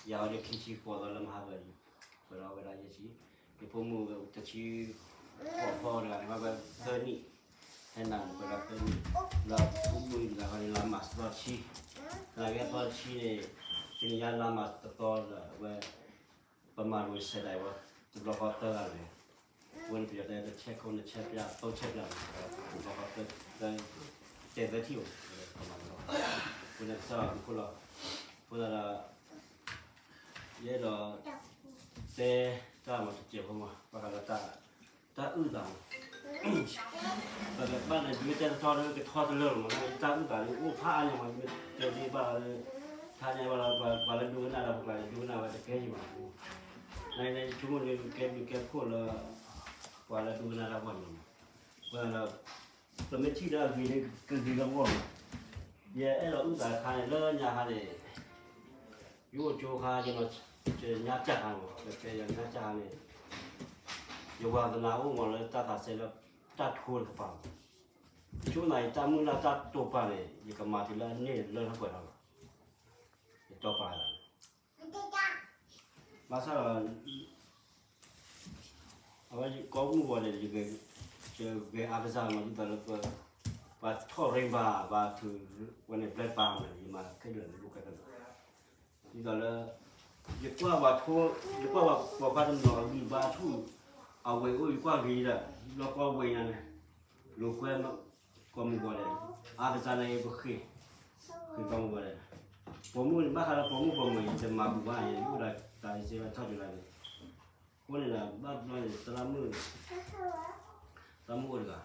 ယၤဝဲဒၣ်ခံဆံဃိးသီလၢမဟါပၢၢ်, ပှဲၤဒီးဝဲဒၣ်ယဲၢ်ဆံ, ယဖိမုၣ်တဆံဃိးသီတဂၤန့ၣ် မ့ၢ်ဝဲသၢနံၣ်, ဟဲနၤန့ၣ် ပှဲၤဒီးသၢနံၣ်, လၢအပူၤကွံာ်တဂၤဃီန့ၣ် လါမၢ်ၡးသီတဆံ, လါမၢ်ၡးသီတဆံန့ၣ်, တနံၤညါလါမၢ်ၡးတသီဒီး အဝဲ ပမၤလိဆဲးဒၣ်အံၤဝဲ တဘျီဃီသၢဂၤန့ၣ်, အဝဲန့ၣ်ပယီၤတဲတဆဲးခိၣ် နဆဲးပျၢ် သုံးဆဲးပျၢ်န့ၣ်, တဘျီဃီသၢ, တဲသၢထံၣ်အိၣ်, ပမၤလိ, အဃိန့ၣ်ကစၢ်ယွၤမူခိၣ်လီၤ, အဃိသတးဒီး ယအဲၣ်ဒိး တဲတၢ်မၤတစဲးဖိမး ဘၣ်ဃးလၢ တၢ်အုၣ်သးမး, ပကဘၣ်လဲၤဒုးတဲတထီ ကထီတလၢာ်လီၤမး, တၢ်အုၣ်သးန့ၣ် အိၣ်ဖးအါန့ၢ်မး, တဲဒ်ဘၣ်လၢ ထါန့ၣ်ဘၣ်လၢ ပှၤလၢဒိကနၣ်ဒီး ပှၤလၢဒိကနၣ်ဝဲတကဲယံၤမး, နဆိကမိၣ်န့ၣ် ကဲဘျုးကဲဖှိၣ်လၢ ပှၤလၢဒိကနၣ်တၢ်ပှၤန့ၣ်မး, အဃိသတးဒီး ပမ့ၢ်ထံၣ်လၢအဂ့ၤန့ၣ် ကဂ့ၤလၢဂီၢ်မး, ယအဲၣ်ဒိးအုၣ်သးတခါန့ၣ် လၢညါခါန့ၣ် ယအိၣ်ကၠိခါ ယနီၢ်ကၠၢ်ခါမး, ယနီၢ်ကၠၢ်ခါန့ၣ် ယဝၤသနာ်အိၣ်မးလၢတၢ်သးစဲလၢတၢ်ထိတကပၤမး, ယဆိကမိၣ် ယတၢ်မုၢ်လၢ်တၢ်တိာ်ပာ်န့ၣ် ယကမၤတုၤလၢအန့ၢ်လၢထီၣ်ပှဲၤထီၣ်လီၤ, ယတိာ်ပာ်သးန့ၣ်, ဘၣ်ဆၣ်ဒီး အဝဲကိးမုၢ်ဂီၤန့ၣ် ယဂဲၤအါကစၢ်မး ဒ်သိးလၢ ပှၤထီၣ်ရ့ဘၣ် ပှၤထုးဝဲန့ၣ် ဘျဲၣ်ပာ်မး ယမၤခဲလၢာ်န့ၣ် ဒိၣ်ကဲကဲလီၤ, ဒ်သိးလၢ ယကွၢ်ပှၤထိ, ယကွၢ်ပှၤပိာ်ခွါတနီၤအဂံၢ်ဘါဆူၣ်, အဝဲအိၣ် ယကွၢ်ဂ့ၤဒီး လီၤကီဝဲညါန့ၣ်, လိာ်ကွဲ ကိးမုၢ်ဂီၤန့ၣ် အါကစၢ်န့ၣ်ပဃ့ၢ်, ဃ့ၢ်ကိးမုၢ်ဂီၤန့ၣ်, ပိာ်မုၣ်န့ၣ် ဘၣ်ဃးလၢပိာ်မုၣ်ပိာ်မုၣ် ယတမၤဘူၣ်ဘၣ်န့ၣ် ယအိၣ်ဒီးတၢ်စ့ဝဲထီၣ်ကၠိလၢန့ၣ်, အဃိန့ၣ်ဒီး ဘၣ်ဘျီန့ၣ် သရၣ်မုၣ်, သရၣ်မုၣ်အိၣ်တဂၤ,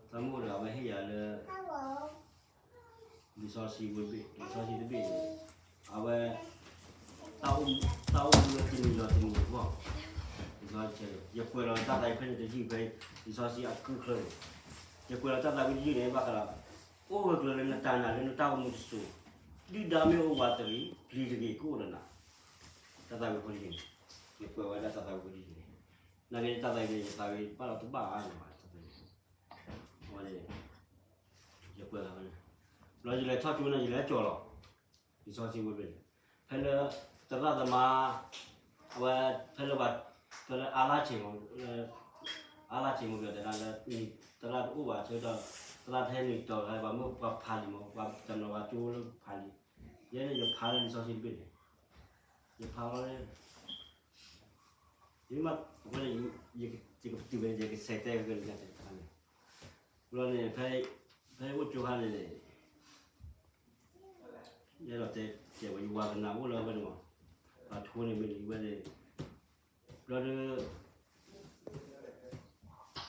သရၣ်မုၣ်အိၣ်တဂၤ အဝဲဟ့ၣ်ယၤလၢ လံာ်စီဆှံဝဲတဘ့ၣ်, လံာ်စီဆှံတဘ့ၣ်န့ၣ် အဝဲ တၢ်အိၣ်မူလၢတနံၤဒီးတနံၤအဂီၢ်, လံာ်စီဆှံ ယကွဲးလီၤတၢ်သးဝံၣ်ဖဲန့ၣ်တယုၢ်ဖဲ လံာ်စီဆှံအကုချၢန့ၣ်, ယကွဲးလီၤတၢ်သးဝံၣ်တယုၢ်န့ၣ် ဘၣ်ဃးဒီး အိၣ်ဂၢၢ်ကျၢၤလၢနတၢ်နာ်လၢနတၢ်အိၣ်မူတစိၤ, ဒုၣ်ဒါမ့ၢ်အိၣ်ဝးတဂ့ၤ ပျံၤတဂ့ၤ ကအိၣ်ဒီးနၤ, တၢ်သးဝံၣ်ဖိတယုၢ်န့ၣ်, ယကွဲးဝဲဒၣ်တၢ်သးဝံၣ်ဖိတယုၢ်န့ၣ်, နာ်က့တၢ်သးဝံၣ်န့ၣ် ယသးဝံၣ်ဘၣ်လီၤတဘၣ်အါန့ၣ်ဘၣ်, အဝဲန့ၣ် ယကွဲးလီၤန့ၣ်, ဘျီယလဲၤထီၣ်ကၠိန့ၣ် ယလဲၤကၠီၤလီၤ, လံာ်စီဆှံဝဲတဘ့ၣ်န့ၣ်, ဖဲလၢ သရၣ်သမါ အဝဲ ဖဲလၢ ဖဲလၢအါလါဆ့ၣ်မး, အါလါဆ့ၣ်မး ပတဲဒၣ်လၢ သရၣ်တအိၣ်ဘၣ်ဆၢကတီၢ် သရၣ်တဟဲနုာ်တီၤတခါ ပှၤမၢပှၤဖးလံာ်မး, ပှၤတနီၤပှၤကၠိလၢဖးလံာ်, ယဲန့ၣ် ယဖးလၢလံာ်စီဆှံတဘ့ၣ်န့ၣ်, ယဖးလီၤန့ၣ် ယမ့ၢ် အဃိန့ၣ် ယကတုၤဖဲန့ၣ် ယကဆဲးတဲက့ၤလၢညါတခါန့ၣ်, ဘျီန့ၣ် ဖဲ ဖဲအိၣ်ကၠိခါန့ၣ်န့ၣ် ယအဲၣ်ဒိးတဲ တဲဝဲ ယဝၤသနာ်အိၣ်လၢအဝဲန့ၣ်မး, ပှၤထိန့ၣ်မ့ၢ်န့ၣ် ယဝဲန့ၣ် ဘျီဒီး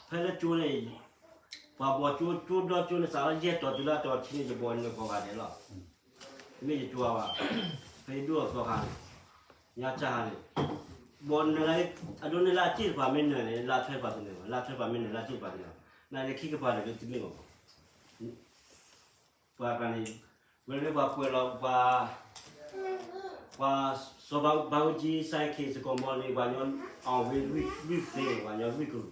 ဖဲလၢကၠိန့ၣ် ပှၤဘီၣ်ကၠိ ကၠိဘျီကၠိန့ၣ် စးလၢယဲၢ်တီၤတုၤလၢအတီၤခံန့ၣ် ယဘီၣ်နၢၤကိးဂၤဒဲးလီၤ. မ့ၢ်ယကၠိဘၣ်, ဖဲယဒိၣ်အသီခါန့ၣ် ညါကၢ်န့ၣ် ဘီၣ်နၢၤလၢ အဒိနၢၤလၢအစ့ၢ်တပၤမ့ၢ်နၢၤန့ၣ် လၢထွဲပှၤတနၢၤဘၣ်, လၢထွဲပှၤမ့ၢ်နၢၤလၢအစ့ၢ်တပၤတနၢၤ, နန့ၣ်ခံကပၤန့ၣ်လၢတမ့ၢ်ဘၣ်. ပှၤကျါန့ၣ် ဝဲလၢပှၤကွဲးလီၤ ပှၤ ပှၤစီၤဘးအူကၠံ စဲခ့ စကီးမီန့ၣ် ပှၤညီအီၣ်ဝ့ၢ်လွံၢ်သ့ ပှၤညီလွံၢ်ကရူၢ်,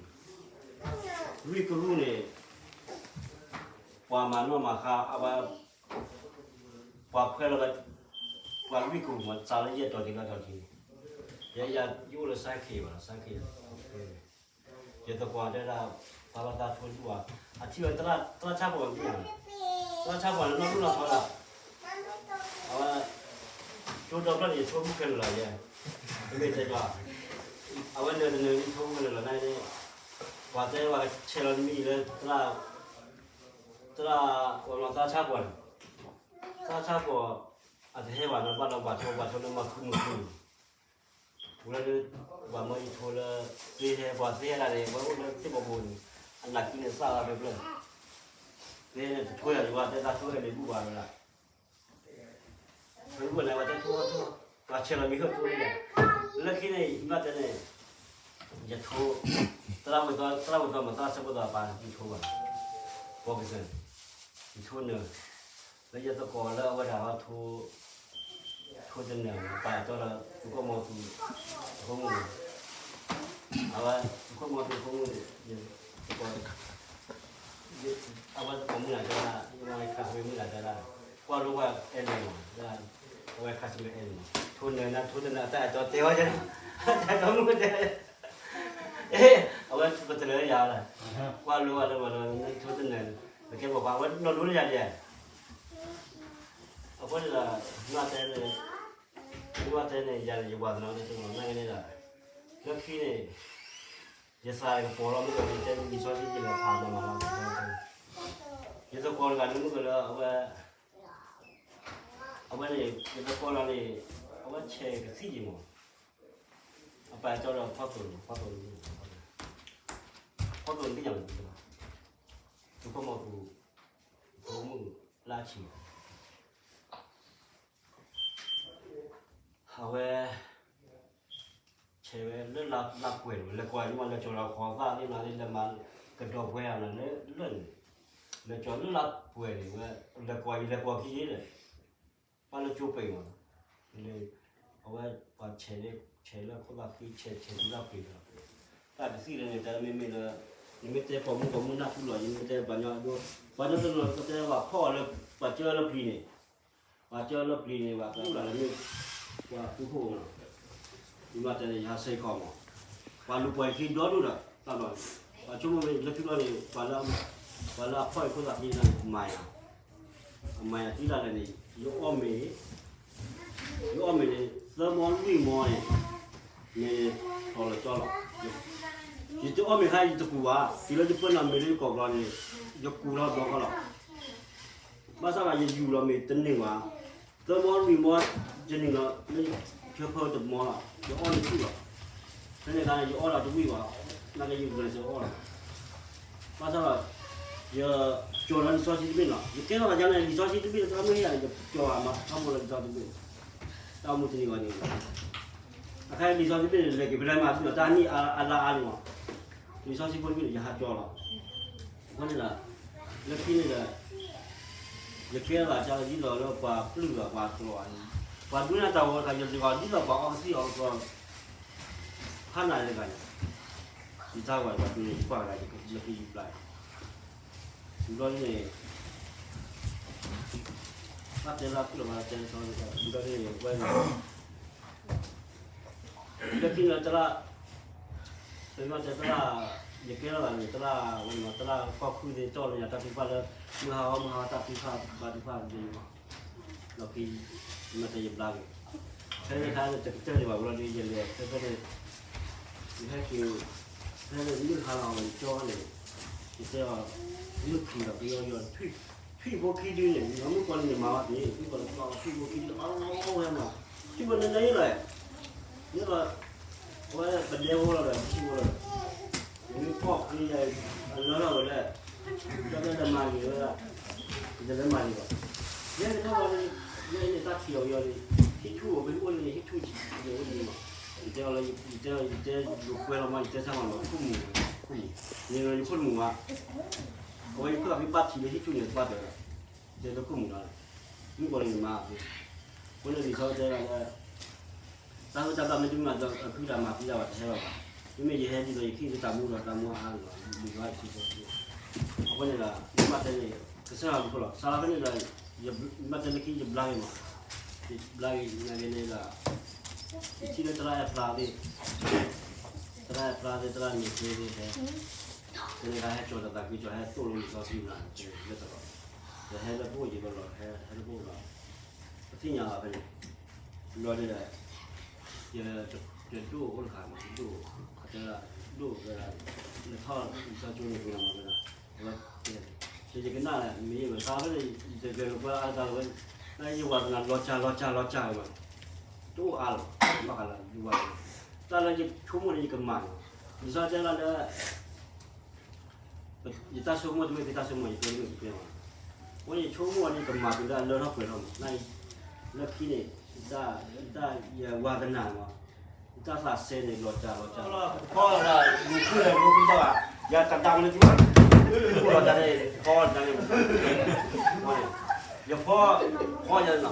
လွံၢ်ကရူၢ်န့ၣ် ပှၤမၤနီၣ်မၤဃါ အဝဲ ပှၤဖှဲလီၤဝဲ ပှၤလွံၢ်ကရူၢ်မး စးလၢယဲၢ်တီၤတဂၤတီၤတဂၤန့ၣ်, ယဲယအိၣ်လၢစဲခ့ဘၣ် စဲခ့ ယသကိးတဲဒၣ် ပှၤဘၣ်သးထိဒူၣ်ဧါ, အထံၣ်ဝဲသရၣ်ဆၣ်ပီၤန့ၣ်, သရၣ်ဆၣ်ပီၤန့ၣ် နီၢ်ဒူၣ်နီၢ်ထီဒၣ်, အဝဲ ကၠိဒီဖျၢၣ်န့ၣ် ယထိဘူးခဲလၢာ်လီၤယဲ, တမ့ၢ်တဲကျါ, အဝဲနၢၤတနၢၤလံ ထိဘူးခဲလၢာ်လီၤန့ၣ်, ပှၤတဲပှၤကဆဲးလီၤတမံၤလၢ သရၣ်, သရၣ် အဝဲသရၣ်ဆၣ်ပီၤန့ၣ်, သရၣ်ဆၣ်ပီၤ အတဟဲဘၣ်ဒီး ဘၣ်ဒီးပှၤထိ ပှၤထိလၢမၤဃူမုၢ်ဃူန့ၣ် ဝဲလၢ ပှၤမၢယထိလၢ သ့ဟဲ ပှၤသ့ဟဲဒၣ်န့ၣ် ဝဲအိၣ်လၢသ့ၣ်ဘီဘိန့ၣ် အနၢ်ကံန့ၣ်သၣ်လီၤဖဲဖျၢၣ်, သ့ဟဲန့ၣ် တထိယၤ ယဝၤတဲတၢ်ထိဟဲန့ၣ်ဘူၣ်ဘၣ်လၢ ဖဲဘူၣ်န့ၣ် ဝဲတဲထိထိ ပှၤဆဲးလီၤမံၤဟၢၣ်ဖိန့ၣ်, လၢခံန့ၣ် ယဘၣ်တဲန့ၣ် ယထိ သရၣ်ဝဲသီ သရၣ်ဝဲသီမၤသရၣ်ဆၢဖိသီအပၢ် ယထိဘၣ်, ပှၤကစၢၢ်န့ၣ် ယထိနၢၤ လၢယသကိးလၢအဝဲဒၣ်ဟီ ထိတနၢၤ ပာ်တီဒီး သုးခိၣ်မီၤသူ အဖိမုၣ်န့ၣ်, အဝဲ သုးခိၣ်မီၤသူအဖိမုၣ်န့ၣ် ယသကိး အဝဲသကိးမုၣ်လၢတဲဒၣ် ယမၤခးဝဲမုၣ်လၢတဲဒၣ် ကွၢ်လိကွၢ်အဲၣ်လီၤမး တဲဒၣ် အဝဲခါဆူမဲအဲၣ်န့ၣ်မး ထိနၢၤနၤ ထိတနၢၤ အတၢ်အဲၣ်တီတဲဝဲ, အတၢ်အဲၣ်တီမုၢ်တဲ, အဝဲပတနၢၤယၤလီၤ, ကွၢ်လိဝဲလၢပှၤလၢ ထိတနၢၤ, ပကဲပှၤ အဝဲနီၢ်ဒိလၢယၤဒ်, အဃိန့ၣ်ဒီး မ့ၢ်တဲန့ၣ်, မ့ၢ်တဲန့ၣ် ယၤန့ၣ် ယဝၤသနာ်က့န့ၣ်ဒီး, လၢခံန့ၣ် ယသးကပီၤလီၤ မ့ၢ်ကတဲလံာ်စီဆှံယလဲၤဖးမၤမၤလီၤ, ယသကိးတဂၤန့ၣ်မ့ၢ်ကလၢအဝဲ, အဝဲန့ၣ် ယသကိးလီၤန့ၣ်, အဝဲဆဲးကသံၣ်ယံၤမး, အပာ်ကၠီဒီးဖီသိၣ်န့ၣ်, ဖီသိၣ်န့ၣ်, ဖီသိၣ်န့ၣ်သ့ၣ်ညါမး, သုးခိၣ်မီၤပူၤ, ဖိမုၣ်လၢအဆံး အဝဲ ဆဲးဝဲလၢလါပှဲၤန့ၣ် လဲၤကိးယမး လဲၤကၠီၤလီၤဃီၤသၣ်သ့ၣ်မၤသ့ၣ် လဲၤမၤကဒီးပှဲၤယၤလၢလၢာ်န့ၣ်, လဲၤကၠီၤလၢလါပှဲၤန့ၣ်ဝဲ, လဲၤကိးယလဲၤကိးခံယ့ဒီး, ဘၣ်လၢကၠိပ့ၤမး, အဝဲပှၤဆဲး, ဆဲးလၢခိၣ်သၣ်ဃံ ဆဲးဆဲးတုၤလၢပှဲၤဒီး, တၢ်ကသံၣ်လၢန့ၣ် တၢ်မ့မ့ၢ်လၢ, နမ့ၢ်တဲပိာ်မုၣ်ပိာ်မုၣ်နၢ်ထူလီၤ ယမ့ၢ်တဲပှၤညီအဒိ, ပှၤညီတလီၤ ပတဲပှၤဖီၣ်အီၤလၢ, ပှၤကၢလၢပျံၤန့ၣ်, ပှၤကၢလၢပျံၤန့ၣ် ပှၤတူၢ်လၢ်လၢမ့ၢ်, ပှၤသူခိၣ်မး, ယမ့ၢ်တဲန့ၣ် ယဟးဆဲးကီးမး, ပှၤလူၤပှဲၤခံဒီဒူၣ်ဒီး တၢ်ဘျီန့ၣ်, ပှၤဆိကမိၣ်မ့ၢ်လၢခံဘျီန့ၣ် ပှၤလၢအဖီၣ်အံၤခိၣ်သၣ်ဃံန့ၣ်မၤယၤ, အမၤယၤတုၤဒၣ်လဲာ်န့ၣ် ယအီၣ်မ့ၤ, ယအီၣ်မ့ၤန့ၣ် သၢမီလွံၢ်မီန့ၣ်, န့ၣ်ထီၣ်လီၤကၠီလီၤ, ယတအီၣ်မ့ၤခါ ယတကူးဘၣ် တုၤလၢယပၢနၤမ့ၤလၢယကိာ်ကျီန့ၣ်, ယကူးထီၣ်ဘျီဃီလီၤ, ဘၣ်ဆၣ်ဒီးယယူၢ်လီၤမ့ၤတန့ၢ်ဘၣ်, သၢမီလွံၢ်မီ, ယန့ၢ်လီၤလၢ ယဖၢတမီလီၤ ယအီၣ်န့ၢ်ဆူၣ်လီၤ, ဖဲန့ၣ်အခါန့ၣ် ယအီၣ်ဒီးတဝံၣ်ဘၣ်, နာ်က့ယဂုာ်ကျဲးစၢးအီၣ်လီၤ, ဘၣ်ဆၣ်ဒီး ယကၠီၤလီၤလံာ်စီဆှံတဘ့ၣ်နီၤ ယကဲထီၣ်သးယါန့ၣ် လံာ်စီဆှံတဘ့ၣ်တခါမ့ၢ်ဟ့ၣ်ယၤန့ၣ် ယကၠီၤအမၤထီဘိလၢလံာ်စီဆှံတဘ့ၣ်, တၢ်အိၣ်မူတနံၤဂီၤန့ၣ်, အခါလံာ်စီဆှံတဘ့ၣ်န့ၣ် လဲၤက့ၤဖဲလဲၣ်မၤသံဒီး တၢ်နံၣ်အါအါလါအါန့ၣ်မး, လံာ်စီဆှံဖိတဘ့ၣ်န့ၣ် ယဟးကၠီၤလီၤ, အဃိန့ၣ်ဒီး, လၢခံန့ၣ်ဒီး ယကဲထီၣ်သးဒ်သိးလၢပှၤပျုၢ်ဒီးပှၤကျိၤအံၤ, ပှၤဒိကနၣ်တၢ်ဂီၤတခါ ယဒုးအီၤဒ်သိးပှၤအီကသံၣ်အီကသီ, ဖးနၤတဂၤန့ၣ်, ယတၢ်ဂီၤပှၤဒိန့ၣ် ယကွၢ်ကဒါလၢခံယပျါအံၤ, ဘျီဒ်န့ၣ်, ဘၣ်တဲလၢအဖုၣ်လီၤဘၣ်တဲလၢ ဘျီဒ်န့ၣ် ဝဲန့ၣ် လၢခံန့ၣ်တလၢ်, ပမ့ၢ်တဲတလၢ်, ယကဲထီၣ်သးန့ၣ် တလၢ်ဝဲန့ၣ် တလၢ်ကီၢ်ခုၣ်သ့ၣ်တီၢ်လၢညါတၢ်ထုကဖၣ်လၢ မုၢ်ဟါဟီမုၢ်ဟါဟီတၢ်ထုကဖၣ်ဘါထုကဖၣ်သ့ၣ်မး, လီၢ်ခံ မ့ၢ်တဲယဘျါက့ၤ, ဖဲန့ၣ်ခါန့ၣ် တကတၢၢ်န့ၣ်ဘၣ်ဘျီဒီး ယလဲၤဖဲဖဲန့ၣ်, ယဟဲက့ၤ, ဖဲန့ၣ်မုၢ်ဟါလီၤအီၤန့ၣ် ကၠီန့ၣ်, ယတဲအီၤ, မုၢ်ခံဒီးပယီယီ ထွံၣ်ဖိခံဒုန့ၣ် မုၢ်ကီၢ်န့ၣ်မၤဘၣ်သ့ၣ် မုၢ်ကီၢ်န့ၣ် ထွံၣ်ဖိခံဒု အဝဲမၤ, ထွံၣ်ဖိနနၢ်အံၤလီၤ, မ့ၢ်လီၤ, အဝဲပဒဲဖိလီၤဒီး ပထံဖိလီၤဒီး, မ့ၢ်ကီၢ်ခံယၤ, အလၢထီၣ်ဝဲလဲၣ်, ဒီးလဲၤမၤဂ့ၤဝဲဒၣ်, ဒီးလဲၤမၤဂ့ၤဘၣ်, ယဲန့ၣ်ထီၣ်ဝဲ, ယဲအံၤန့ၣ်တၢ်ထံၣ်အီၤယီၤန့ၣ် ဟံၣ်ဆူၣ်အိၣ်ဖဲအိၣ်န့ၣ် ဟံၣ်ဆူၣ်အိၣ်န့ၣ်မး, ယတဲအီၤလၢ ယတဲ, ယကွဲလီၤမး ယတဲဆၢမးလီၤ ခိၣ်မူၤ, ခိၣ်မူၤ, န့ၣ်လီၤယခိၣ်တမူၤဘၣ် အဝဲယခိၣ်သးဖံဘၣ်ထံးလၢဟံၣ်ဆူၣ်န့ၣ် တဘၣ်တဲလီၤ, တဲလၢခိၣ်မူၤလီၤ, မုၢ်ကီၢ်န့ၣ်မၤအီၤ, အဃိန့ၣ်လံာ်စီဆှံတဲဒၣ်လၢ တၢ်ဟူတၢ်ဘၣ်မ့ၢ်တမၤဒီး အဖုတၢ်မၤသံတၢ်ဘၣ်တဟဲဘၣ်ဘၣ်, မ့မ့ၢ်ယဟဲဒ်သိးယခံသ့တၢ်မူဒီးတၢ်မူအါလီၤ, လံာ်စီဆှံဖိ, အဃိန့ၣ်ဒီး မ့ၢ်ဘၣ်တဲန့ၣ် ကစၢ်ယွၤအဘျုးအဖှိၣ်လီၤ, စးလီၤဖဲန့ၣ်ဒီး ယဘၣ်တဲလၢခံယဘျါက့ၤမး, ယဘျါက့ၤနာ်က့န့ၣ်ဒီး ယထံၣ်လၢသရၣ်အဲၣ်ဖျါသ့ၣ်, သရၣ်အဲၣ်ဖျါသ့ၣ် သရၣ်န့ၣ်သ့ၣ်သ့ၣ်ဟဲ, ဖဲန့ၣ်ခါဟဲကၠီၤတၢ်သးကွံကၠီၤ ဟဲသိၣ်လိလံာ်စီဆှံနၤ လၢတရီ, ဒီးဟဲလၢပအိၣ်ယံၤလီၤလီၤ ဟဲ, ဟဲလၢပအိၣ်လီၤ, ပသ့ၣ်ညါလီၤဖဲန့ၣ်, ဘျီန့ၣ်ဒီး ယ, ယဒိၣ်အိၣ်တခါမး ယဒိၣ်, အတဲဒၣ်, ဒိၣ်ဝဲဒၣ်, နထီၣ်လံာ်စီဆှံန့ၣ် ပှၤမၤဝဲဒၣ်, အဝဲ, ယကနၣ်လၢမ့ၢ်ဝဲ တၢ်ဖဲန့ၣ် ယတဂဲၤလိာ်ကွဲအါတၢ်လၢဝဲ, လၢယဝၤသနာ် လီၤစၢ်လီၤစၢ်လီၤစၢ်ဝဲမး, တအိၣ်အါလီၤ, ဘၣ်ဃးလၢယဝၤသနာ်, တၢ်လၢယဆိကမိၣ်န့ၣ် ယကမၤန့ၣ်, လံာ်စီဆှံတဲဒၣ်လၢ ယတၢ်ဆိကမိၣ်တမ့ၢ်ဖဲတၢ်ဆိကမိၣ် ယကျဲတမ့ၢ်ယကျဲဘၣ်, အဃိန့ၣ်ယဆိကမိၣ်အီၤန့ၣ် ကမၤတုၤလၢအလၢထီၣ်ပှဲၤထီၣ်မး, နာ်က့လၢခံန့ၣ်, ယတၢ်, ယတၢ်, ယဝၤသနာ်မး, ယတၢ်သးစဲန့ၣ် လီၤစၢ်လီၤစၢ်, ဖီလီၤ, ယတဒါမနုၤသ့ၣ်ဘၣ်, ယတဒါန့ၣ်, ဖီလီၤတဒါန့ၣ်, ယဖီ, ဖီယၤနီၤ,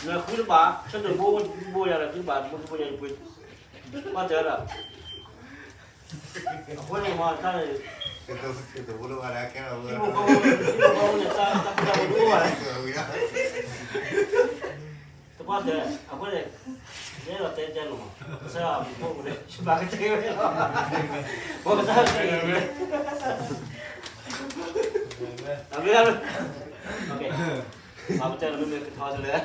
နဃုတဘၣ်, ဆၢဒိၣ်ဘိ, ဘိယၤဒီးဃုတဘၣ်, ဘိဘိယၤယပှ့ၤ, ဘၣ်တဲဒၣ် အဃိန့ၣ်မ့ၢ်တၢ်န့ၣ်, တဘိလၢဘၣ်ဒၣ်ကဲလီၤဝဲ, တၢ်, တၢ်ဘိတၢ်ဘိတအိၣ်ဘၣ်, ကွၢ်တဲ, အဃိန့ၣ်, ယဲဒီးတဲတဲလိာ်မး, ကစၢ်ယွၤအမူခိၣ်န့ၣ် ဘၣ်ကတဲဝဲလီၤ, ပကစၢ်ယွၤတဲ, အမ့ၢ်, ပတဲလီၤမ့ၢ်မ့ၢ်ကထီတလဲ,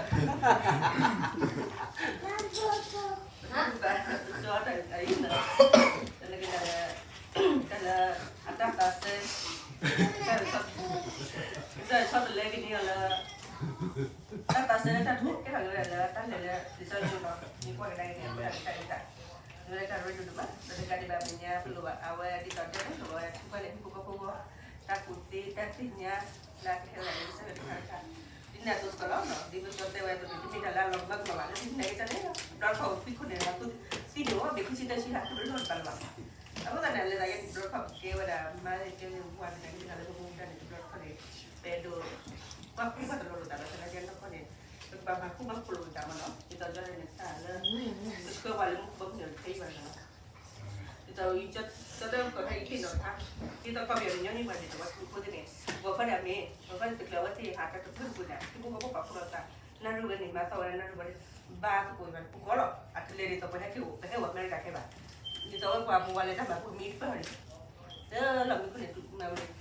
တၢ်လၢအတၢ်သးစဲ, ကစၢ်ယွၤဆီတလဲကန့ၢ်အီၤလၢ တၢ်သးစဲလၢတၢ်ထိၣ် ကဲထီၣ်က့ၤဝဲဒၣ်လၢတၢ်လဲၤလၢလံာ်စီဆှံကၠိလီၤ. မ့ၢ်ကွၢ်ကဒါက့ၤန့ၣ် အဝဲဒၣ်တၢ်အုၣ်သး, အဝဲဒၣ်တၢ်ရ့ဒိၣ်ဒိၣ်မး, ဒီးတကးဒံးဘၣ်မဲာ်ညါ ပလိၣ်ဘၣ်အဝဲဒ်သိးတဲန့ၣ် ပလိၣ်ဘၣ်ဝဲဒၣ်ထံကီၢ်န့ၣ် ဟံၣ်ဖိဃီဖိအဂီၢ်, တၢ်ကူၣ်သ့ တၢ်သ့ၣ်ညါ လၢကဟဲဝဲဒၣ်လၢကစၢ်ယွၤတခါတခါ, ဒ်န့ၣ်အသိးစ့ၢ်ကီးလီၤ. ဒ်ပစီတဲဝဲအသိးန့ၣ် တမ့ၢ်တၢ်လၢအလီၤကမၢကမၣ်ဘၣ်, လၢဒ်န့ၣ်ကစၢ်န့ၣ် ဒီးခီၣ်သံခိၣ်န့ၣ် သံန့ၣ်အိၣ် မ့ၢ်ခံဆံတၢဆံလၢ တဘျီတခီၣ်တပာ်လၢၤဘၣ်. အဃိသတးန့ၣ် အလဲၤသးယဲန့ၣ် တဘျီတခီၣ် ကဲဝဲဒၣ်မါန့ၣ် ကဲဝဲဝၤန့ၣ် ကဲဝဲဒၣ်လၢပမူဒါန့ၣ် တဘျီတခီၣ်န့ၣ် ပအဲၣ်ဒိး ပှၤဖှံပှၤတလီၤလိာ်သးဒီး သနာ်က့နီၢ်ကီၢ်န့ၣ် ပကဘၣ်မၤဃူမၤဖိးလိာ်ပသးမးနီၤ. ဒ်သိးကန့ၣ်တၢ်လၢ ပဆှၢပှၤလၢမူခိၣ်ဘီမုၢ်န့ၣ် တခဲအံၤဘၣ်နီၤ. ဒ်သိး ကၠီတဲကီၢ်ခါအံၤဟ့ၣ်နီၤတခါ, ဒ်သိးကီၢ်ပယီၤန့ၣ် ညီနုၢ်ပှၤန့ၣ် တဝဲထူဖိသ့ၣ်န့ၣ် ဂီၤခီဒၣ်မ့ၢ် ဂီၤခီန့ၣ် တကျၢၤဝဲသ့ၣ်ဟးတၢ်တပၢၢ်တပူၤန့ၣ် ထံဖိကီၢ်ဖိပာ်ဖှိၣ်လိာ်သး နၢ်ရံၣ်ဝဲန့ၣ် မၤသီၣ်ဝဲဒၣ်နၢ်ရံၣ်ဝဲန့ၣ် ဘါသကိးအံၤဘၣ်န့ၣ် ပူၤကီၢ်လီၤ. အကလဲၤဒ်သိးပဟဲက့ၤအိၣ် ပဟဲအိၣ်အမဲရကၤခဲဘၣ်. ဒ်သိးဝဲပှၤမုၢ်ဝါလဲၤတၢ်မၤပူၤမ့ၢ်တပၢၢ်န့ၣ် လၢလီၢ်မံခိၣ်န့ၣ် မၤဝဲန့ၣ်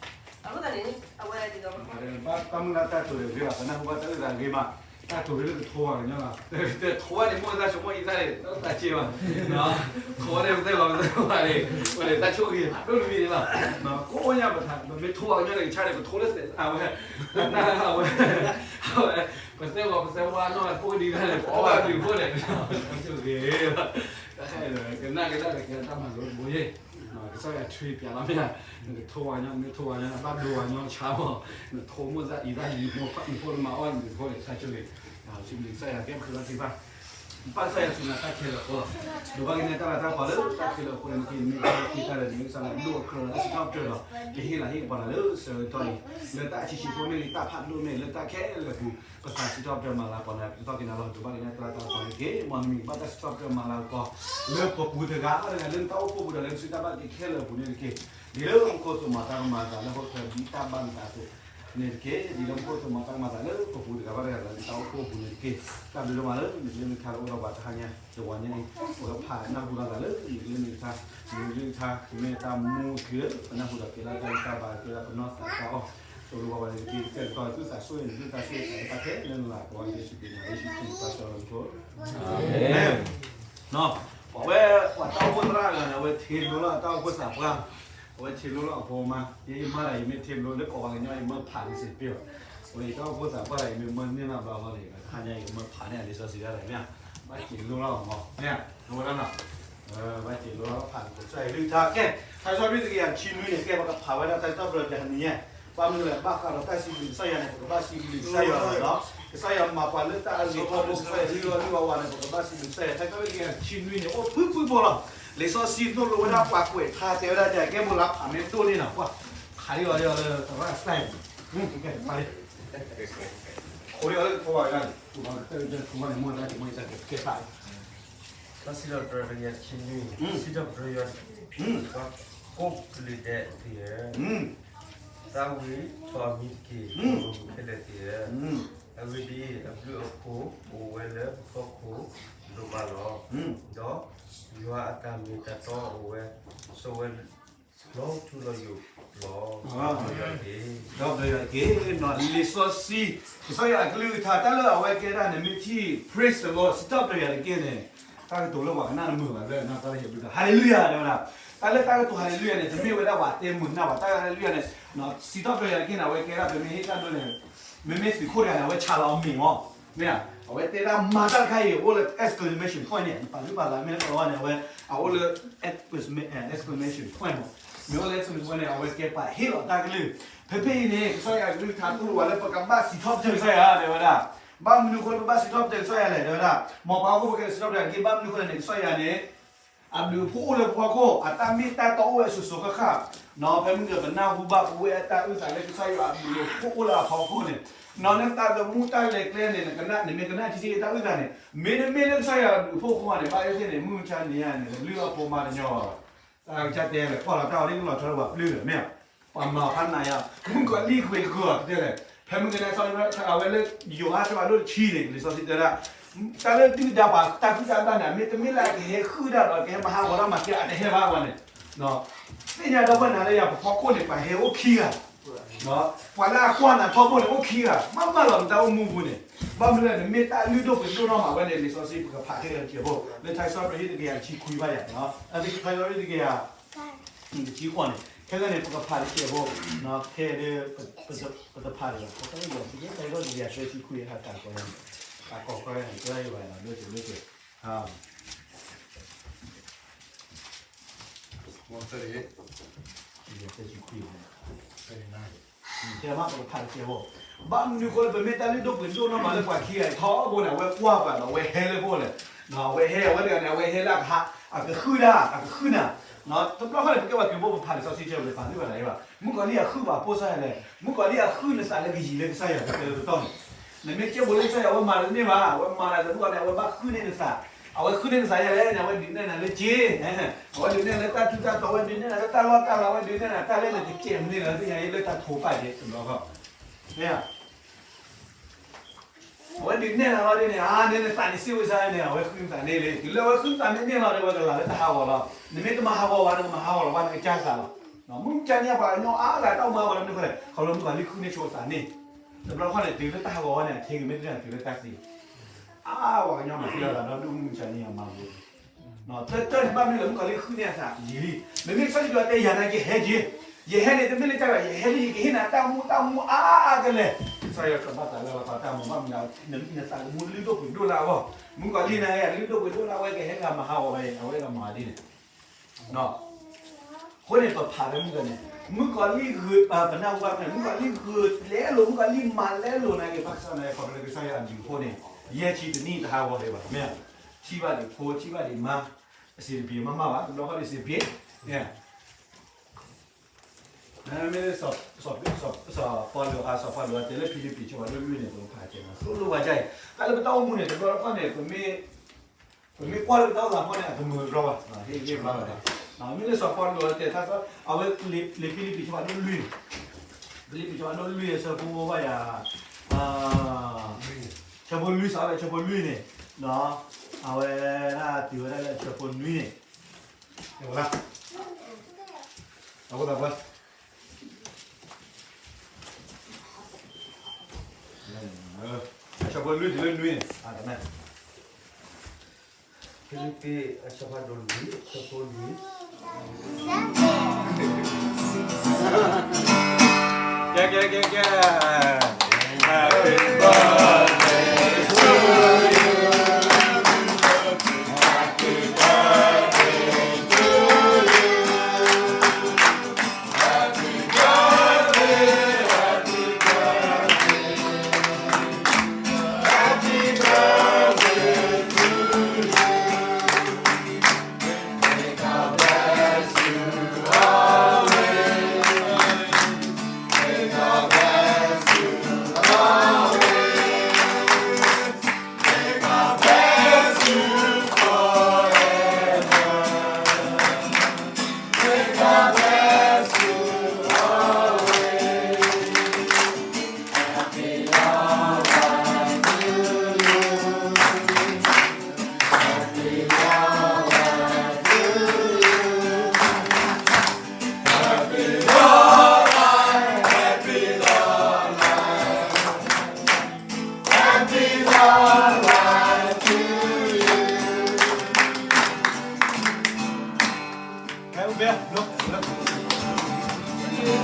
အဃိသတးန့ၣ် အဝဲဒ်သိး ဘၣ်တၢ်မုၢ်လၢ်တၢ်တိာ်န့ၣ်ဂ့ၤဘၣ် ပနၢ်ဟူဘၣ်တၢ်အုၣ်သးဂ့ၤမး, တၢ်တိာ်န့ၣ်ကထိဘၣ်ကညီလီၤ. တထိဘၣ်န့ၣ် မိၢ်သးဆိကမိၣ်အံသၣ်န့ၣ် တၢ်သးစ့ဘၣ်, ထိဘၣ်န့ၣ် ပသ့ၣ်လီၤပသ့ၣ်လီၤဘၣ်န့ၣ် ဝဲန့ၣ် တၢ်ဆိၣ်ဂ့ၤအဒိၣ်တမံၤန့ၣ်လီၤ. ကိးညါပထါ ပမ့ၢ်ထိဘၣ်ကညီန့ၣ် ကဆါန့ၣ် ပထိလၢသဲးအဝဲ, အဝဲ, အဝဲ, ပသဲဝီၤ ပသဲဝါနီၢ် ဖိဒံးတၢ်န့ၣ် ပအီၣ်ဘၣ်ဘျုးဖိန့ၣ် ဆိၣ်ဂ့ၤ, တၢ်ခါအံၤ ကနၣ်ကဒါက့ၤတၢ်မၤလိတဘိယ့ၣ် ကစၢ်ယွၤထွံပျးလီၤမ့ၢ်, နကထိဝဲညီ နမ့ၢ်ထိဝဲညီ ဘၣ်ဒိဝဲညီဆါမး, နထိမိၢ်သးအံသၣ်လံ မိၢ်ဖးအံဖိန့ၣ် မၤအီၣ်နဘျုးဖိန့ၣ် တၢ်ဆိၣ်ဂ့ၤ, စံးဘျုးကစၢ်ယွၤကဲပဃ့ဘါထုကဖၣ်, ဘၣ်ကစၢ်ယွၤစူၢ်နာ်တၢ်ခဲလၢာ်အဃိလီၤ. ဒိးဘၣ်က့ၤနဲတၢ်လၤတၢ်ကပီၤလၢတၢ်ခဲလၢာ်အဃိန့ၣ် မ့ၢ်က့ၤမ့ၢ်တၢ်လၢခံတၢ်လၢန့ၣ် ကစၢ်ယွၤဒိၣ်အကြၢးလၢတၢ်စံးထီၣ်ပတြၢၤဒီး ကဟ့ၣ်လၤဟ့ၣ်ကပီၤလၢဆၢကတီၢ်အံၤ, လၢတၢ်အဆံးဆံးဖိမ့ၢ်ဂ့ၤ တၢ်ဖးဒိၣ်မ့ၢ်ဂ့ၤ လၢတၢ်ခဲလၢာ်ပူၤ ပသးစံးထီၣ်ပတြၢၤမၤလၤကပီၤန့ၣ် ပတသီၣ်က့ၤနၤလီၤ. ဒိးဘၣ်က့ၤနဲတၢ်လၤတၢ်ကပီၤန့ၣ်တက့ၢ်. မ်နမံၤဘၣ်တၢ်စံးထီၣ်ပတြၢၤမၤလၤကပီၤ လၢပပူၤတဂၤဒီးလၢနတၢ်အိၣ်ဖှိၣ်ပူၤဒီးလၢနစုတၢ်ဘၣ်တ့ခဲလၢာ်အပူၤန့ၣ်တက့ၢ်. ဒ်လၢမူခိၣ်သိးမၤတၢ်ကမၤအသးလၢဟီၣ်ခိၣ်ချၢဒ်တၢ်ဘၣ်နသးအသိးန့ၣ်တက့ၢ်. ဒ်လၢမူခိၣ်သိးမၤတၢ်ကမၤအသးလၢပပူၤတဂၤဘၣ်တဂၤဒီးလၢနတၢ်အိၣ်ဖှိၣ်အပူၤန့ၣ်တက့ၢ်. တၢ်ဘျုးဒိၣ်မးလၢ နကလုၢ်နကထါလၢအိၣ်ဒီးပှၤတဟါညါ တဝီညါအံၤ ပကဖးနၢ်ဟူလိာ်သးလၢ နကလုၢ်နကထါ နကလုၢ်နကထါ ကမ့ၢ်တၢ်မူက့ၤလၢ ပနၢ်ဟူဒီးကဲလၢတၢ်ဂံၢ်တၢ်ဘါ ကဲလၢပနီၢ်သးတၢ်အီၣ် ဆိၣ်ဂ့ၤဝဲပှၤန့ၣ်တက့ၢ်. ကဲကတီၤသူၣ်သးဆိၣ်ဂ့ၤ နကလုၢ်သးဆိၣ်ဂ့ၤ သးတၢ်ခဲလၢာ်လၢ်လၢ် ပဝဲယ့ၣ်ၡူးခရံာ်န့ၣ် ယ့ၣ်ၡူးခရံာ်တၢ်ဆိၣ်ဂ့ၤလၢမူခိၣ် အၤမ့ၣ်. ပဝဲပှၤတၢ်အိၣ်ဖှိၣ်သရၣ်ဂၤန့ၣ် အဝဲထံၣ်လိလီၤတၢ်အိၣ်ဖှိၣ်သးပှၢ်, အဝဲထံၣ်လိလီၤအဖိမါ, ယဲယမါဒီး ယမ့ၢ်ထံၣ်လိလၢကိးဝဲကညီ ယမၢဖးလံစ့ၢ်ကီး, အဝဲယတၢ်အိၣ်ဖှိၣ်သးပှၢ်ဒီး ယမ့ၢ်မၢန့ၢ်ဘၣ်ဘျီန့ၣ် ခါညါ ယကမၢဖးန့ၢ်လံာ်စီဆှံတၢ်ဒီး မ့ၢ်ဧါ, ဘၣ်စံးလိလီၤမး မ့ၢ်ဧါ, အဝဲဒၣ်နီၤ ဘၣ်စံးလိလီၤဖးန့ၢ်ကစၢ်ယွၤကလုၢ်ကထါ ကဲ, ထါစံးထီၣ်ပတြၢၤတကယၤတဆံနွံန့ၣ် ကဲပကဖးဝဲဒၣ်တၢ်စံးထီၣ်ပတြၢၤတနံၤညါ, ဘၣ်မနုၤလဲၣ် ဘၣ်ဃးဒီးတၢ်စံးဘျုးကစၢ်ယွၤန့ၣ် ပကဘၣ်စံးဘျုးကစၢ်ယွၤလီၤ. ကစၢ်ယွၤမၤပှၤလၢတၢ်အဂ့ၤထီဘိ ကစၢ်ယွၤဟ့ၣ်လီၤဟ့ၣ်ဝါဝါန့ၣ် ပကဘၣ်စံးဘျုးကစၢ်ယွၤ. ထါစံးထီၣ်ပတြၢၤတကယၤတဆံနွံန့ၣ် အိၣ်ဖုၣ်ဖုၣ်ဖိလီၤ. လံာ်စီဆှံသိၣ်လိဝဲဒၣ်ပှၤကွဲးထါတဲဝဲဒၣ် ကဲဘိလါဖးမ့ၢ်ဒိၣ်န့ၣ်နီၤ ပှၤခးလံအီၤလံအီၤလၢသရၣ်စဲး ကဲပှၤလံ ဃိလံအီၤလၢကထိဘၣ်ဝဲဒၣ်န့ၣ် ပူၤဘၣ်ကတၢၢ်ကတၢၢ်ထူဘၣ်န့ၣ် မိၢ်တၢ်က့ၤမိၢ်အံသၣ်ကဲဖးလံ တၢ်စံးထီၣ်ပတြၢၤတကယၤတဆံနွံ, စံးထီၣ်ပတြၢၤယွၤ, ပှၤကိးကလုာ်ဒဲးသ့ၣ်ဧၢ, သးဝံၣ်ထီၣ်အမံၤတက့ၢ်, ပှၤဂီၢ်မုၢ်ခဲလၢာ်သ့ၣ်ဧၢ, အဂ့ၢ်ဒ်အံၤ, အဘျုးအဖှိၣ်အိၣ်ဝဲလၢပဖီခိၣ်ဒိၣ်မးလီၤ. ဒီးယွၤအတၢ်မ့ၢ်တၢ်တီအိၣ်ဝဲဆိးဝဲလီၤထူလီၤယိာ်လီၤ. ဒီးယွၤတက့ၢ်, လံာ်စီဆှံ, ကစၢ်ယွၤအကလုၢ်ကထါ တၢ်လၢအဝဲကဲဒၣ်န့ၣ် မ့ၢ်ထံၣ် praise the Lord စံးထီၣ်ပတြၢၤယွၤတက့ၢ်န့ၣ်, တၢ်ကတိၤလၢပှၤကနၣ်တမုာ်ဘၣ် လၢတၢ်လၢဟ့ၣ်ဘြံၤတၢ် hallelujah တဲဝဲဒၣ်, တၢ်လၢတၢ်ကတိၤ hallelujah န့ၣ် တမ့ၢ်ဝဲဒၣ်ပှၤတဲမုာ်နၢ်ဘၣ် တၢ် hallelujah န့ၣ်, စံးထီၣ်ပတြၢၤယွၤတက့ၢ်န့ၣ် အဝဲကဲဒၣ် ပမ့ၢ်ဟ့ၣ်တၢ်ဒိန့ၣ်, မ့မ့ၢ်သုးခိၣ်တဂၤန့ၣ် အဝဲဆးလီၤအမ့ၢ်မး, မ့ၢ်ဧါ, အဝဲတဲဒၣ်မၤတၢ်တခါအံၤ အိၣ်လၢ exclamation point န့ၣ် ပာ်လုၢ်ပာ်လၤမ့ၢ်လၢကလီၤဝါန့ၣ် အဝဲ, အအိၣ်လၢ exclamation point မး, မ့ၢ်အိၣ်လၢ exclamation point န့ၣ် အဝဲကဲပှၤဟ့ၣ်လီၤတၢ်ကလုၢ်, ဖဲဖဲအံၤန့ၣ် ကစၢ်ယွၤကလုၢ်ကထါသိၣ်လိဝဲလၢပကဘၣ်စံးထီၣ်ပတြၢၤကစၢ်ယွၤ တဲဝဲဒၣ်, ဘၣ်မနုၤအဃိလၢပဘၣ်စံးထီၣ်ပတြၢၤကစၢ်ယွၤလဲၣ် တဲဝဲဒၣ်, မ်ပှၤဟီၣ်ခိၣ်ဖိခဲလၢာ်စံးထီၣ်ပတြၢၤတက့ၢ် ဘၣ်မနုၤအဃိလဲၣ်န့ၣ် ကစၢ်ယွၤန့ၣ် အဘျုးအဖှိၣ်အိၣ်လၢပဖီခိၣ် အတၢ်မ့ၢ်တၢ်တီအိၣ်ဝဲစိၤစိၤဃၣ်ဃၣ်, ဖဲမုၢ်ကပနၢ်ဟူဘၣ်ပဝဲအတၢ်အုၣ်သးလၢကစၢ်ယွၤအဘျုးအဖှိၣ်အိၣ်လၢအဖီခိၣ်န့ၣ်, နတၢ်သမူတၢ်လဲၤကျဲန့ၣ် နမ့ၢ်ကနၣ်ထံထံအတၢ်အုၣ်သးန့ၣ် မ့တမ့ၢ်လၢကစၢ်ယွၤအဘျုးအဖှိၣ်အဃိန့ၣ် ဘၣ်သ့ၣ်သ့ၣ်န့ၣ် မုၢ်မဆါတနံၤအံၤန့ၣ် တဘျုးအဖိမါတညီဘၣ်ဘၣ်, တၢ်ကစၢ်တဲလဲၣ် ကွၢ်လီၤတၢ်အီၤဒ်ကလီၤဆီလၢပှၤပျုၢ်ဒီး မ့ၢ်ဧါ, ပှၤမၤအီၤဖးနးယါ, မုၣ်ကီၤလံၢ်ကွံာ်တကွံာ်အီၤတဲလဲၣ်, ဖဲမုၢ်ကနၣ်အဝဲလၢယိၤဟၣ်တၢ်ဘၣ်ဒိၣ်တဆံန့ၣ် လံာ်စီဆှံတဲဒၣ် တၢ်လၢဒုၣ်ဒါပှၤတၢ်ဟုၣ်တၢ်ဘျၣ်န့ၣ် မ့တမ့ၢ်လၢအကဟဲဟုၣ်တၢ်ဒီး ကဟဲမၤဟးဂီၤတၢ်မၤကဲ အတဟဲဘၣ်ဝဲန့ၣ်, သ့ၣ်ညါဒီပုၢ်ဝဲၢ်နၤလၢယၤ ပဖီခိၣ်န့ၣ် ပှၤဟဲအိၣ်ခံဂၤ, ပှၤလၢအကွၢ်နၤထီဘိန့ၣ် အိၣ်ခံဂၤ, မ့ၢ်မ့ၢ်လီၤနတၢ်အိၣ်မူပူၤန့ၣ်, ဘၣ်မနုၤလဲၣ် နမ့ၢ်တၢ်လုၢ်ဒိၣ်ပှ့ၤဒိၣ်နီၢ်မးဝဲန့ၣ် လံာ်စီဆှံပကဖးခဲလၢာ်တစဲးဖိ, လၢထါစံးထီၣ်ပတြၢၤ ဟံၣ်တကယၤတဆံခွံဘၣ်ယၤ, အသကထါယီၤ ဟံၣ်တကယၤ တဆံဃိးန့ၣ် ခဲလၢာ်န့ၣ် ပကဖးတစဲးဖိ, ခဲဒၣ် ပတဖးဒံးဘၣ်, ပကဖးလၢ တကယၤသၢဆံခွံ ဟးတၢ်ကီၢ်, တၢ်ကီၢ်ကီၢ်န့ၣ် ကဲဘၣ်ယၤ လိၤလိၤ, တကယၤသၢဆံခွံ, ကဲမး ပကဖးတစဲးဖိ, ဘၣ်မနုၤအဃိလၢ ပမ့ၢ်တၢ်လုၢ်ဒိၣ်ပှ့ၤဒိၣ်နီၢ်မးလၢပှၤခံဂၤအံၤထီဘိန့ၣ် အဝဲကွၢ်ပှၤဒီး အဝဲဟဲလၢပအိၣ်လဲၣ်, အဝဲဟဲ အဝဲတဂၤန့ၣ် အဝဲဟဲလၢအကဟး အကဟုၣ်တၢ် အကဟုၣ်နၤ, တဘျီဃီန့ၣ် ပကဲပှၤခရံာ်ဖိ ပဖးလံာ်စီဆှံစဲး ပဖးသ့ၣ်တဖၣ်န့ၣ်ဘၣ်, မုၣ်ကီၤလံၢ်အဟုၣ်ပှၤဖိစၢ်ယၤလဲၣ်, မုၣ်ကီၤလံၢ်အဟုၣ်နသးလၢကယံာ်လၢကစၢ်ယွၤ ကတဲလၢပတီၢ်န့ၣ်, နမ့ၢ်ကဲဘိးလၢကစၢ်ယွၤ အဝဲမၤတန့ၢ်ဘၣ်, အဝဲမၤနၤတဘျီန့ၣ် အဝဲဘၣ်ဟုၣ်န့ၢ်နသး, အဝဲဟုၣ်န့ၢ်နသးယၤလဲၣ်န့ၣ် အဝဲဒုးနဲၣ်နၤလၢက့, အဝဲဒုးနဲၣ်နၤလၢတၢ်ထူးတၢ်တီၤ, အဝဲဒုးနဲၣ်နၤလၢတၢ်လီၢ်တၢ်လၤ, အဝဲဒုးနဲၣ်နၤတၢ်လၢနကကဲမနုၤလဲၣ် သ့ၣ်ညါလၢတၢ်ထိးပာ်ကဲတဘျီဃီ, မ့ၢ် အဝဲဒုးနဲၣ်နၤလီၤဒ်န့ၣ်, အါန့ၣ်နသးန့ၣ်စ့ဝဲစါန့ၣ် အဝဲဟုၣ်နသးန့ၢ်လံ, တုၤလၢအဝဲဟုၣ်နသးမ့ၢ်န့ၢ်လီၤဒီး အဝဲကလၤလၢတၢ်ဟးဂီၤလီၤ, နမ့ၢ်တမၤဟးဂီၤဘၣ် နကမၤဟးဂီၤလီၤဘၣ် နကစၢ်သးလီၤ, မုၢ်မဆါန့ၣ် ပှၤကညီအါဂၤတၢ်အိၣ်မူအါဂၤလၢမနုၤဃိလဲၣ်, ခီဖျိမုၣ်ကီၤလံၢ်ဟုၣ်န့ၢ်ဆိအသးန့ၣ်, တဘျီဃီန့ၣ် တုၤလၢတၢ်ဟးဂီၤဝဲန့ၣ် အထံဂ့ၤမ့ၢ်တန့ၢ်တုၤလၢတၢ်သံ, အါ ပှၤကညီမၤသံအသးဒီဒူၣ် မုၢ်မဆါန့ၣ်အမၤဝဲ တၢ်တၢ်န့ၣ် ဘၣ်မနုၤလဲၣ် မုၣ်ကီၤလံၢ်ဟုၣ်န့ၢ်အသးယံာ်လံ, မ့မ့ၢ်ကစၢ်ယွၤတဲယၤနာ်က့ ဟဲက့ၤ, ယဟဲန့ၣ် တမ့ၢ်လၢတၢ်ဘၣ် ယဟဲလၢယကဟ့ၣ်နၤ တၢ်မူတၢ်မူအါအါကလဲာ်, ကစၢ်ယွၤကဘၣ်သးလၢပှၤတၢ်မူ ဘၣ်မနုၤလဲၣ် နသးသမူလုၢ်ဒိၣ်ပှ့ၤဒိၣ်လၢအဂီၢ်, မုၣ်ကီၤလံၢ်န့ၣ် လုၢ်ဒိၣ်ပှ့ၤဒိၣ်လၢအဝဲကဟဲဂၤမၤဟးဂီၤဝဲ အဝဲကမၤဒ်န့ၣ် အဃိန့ၣ် ပဖးဖဲမုၣ်ကီၤန့ၣ် မုၣ်ကီၤလံၢ်ဂုာ် ပနၢ်ဟူဘၣ်ဖဲန့ၣ် မုၣ်ကီၤလံၢ်ဂုာ်လဲလိာ် မုၣ်ကီၤလံၢ်မၤလဲလိာ်နာ်က့ ဘၣ်ဆၣ်သနာ်က့ ခီဖျိလၢကစၢ်ယွၤအဘျုးအဖှိၣ်န့ၣ် ယဲၢ်ဆံတနံၣ်တဟးဂီၤလၢၤဘၣ် မ့ၢ်ဧါ, ထံၣ်ဘၣ်ဒံးဖိ ထံၣ်ဘၣ်ဒံးမါ, အစံးတဘ့ၣ်မးမးဘၣ် တဘျီဃီဒံးစံးတဘ့ၣ်, မ့ၢ် စီၤပီလူး စီၤပီလူးတဲလၢဖံလံးပံး ဆၢဖးဒိၣ်လွံၢ်န့ၣ် ပကဖးကဲသိၣ်လိဝဲဒ်အံၤ, တၢ်လၢပတၢ်အိၣ်မူန့ၣ် တဘျီတခီၣ်န့ၣ် ပမ့ၢ်ကွၢ်လၢပတၢ်အိၣ်သးဖီန့ၣ် အတမုာ်တြီဘၣ်, ဟ့ၣ်ဂံၢ်ဘါဝဲဒၣ်, မ့ၢ်လၢစီၤပီလူးတဲ အဝဲလံာ်ဖံလံးပံး ဆၢဖးဒိၣ်လွံၢ်, ဖံလံးပံး ဆၢဖးဒိၣ်လွံၢ် အဆၢဖိဘၣ်ယၤ ဆၢဖိလွံၢ် စးဝဲ ဆၢဖိလွံၢ်န့ၣ်, အဝဲဒၣ်တုၤဝဲဒၣ်လၢအဆၢဖိနွံန့ၣ်, အဃိသတး အဆၢဖိလွံၢ်တုၤလၢနွံန့ၣ်, ဖံလံးပံး အဆၢဖးဒိၣ်လွံၢ် အဆၢဖိလွံၢ်, ကဲ ကဲ ကဲ ကဲ Happy birthday to you. Happy birthday to you. Happy birthday, happy birthday, happy birthday to you. May God bless you always. May God bless you always. May God bless you forever. May God bless you always. Happy long life to you. Happy long life to you. Happy long life, happy long life. Happy long life to you. ကဲ ဦးဘဲ ဘျိ ဘျိ ဘျိ ဘျိ ဘျိ မ့ၢ်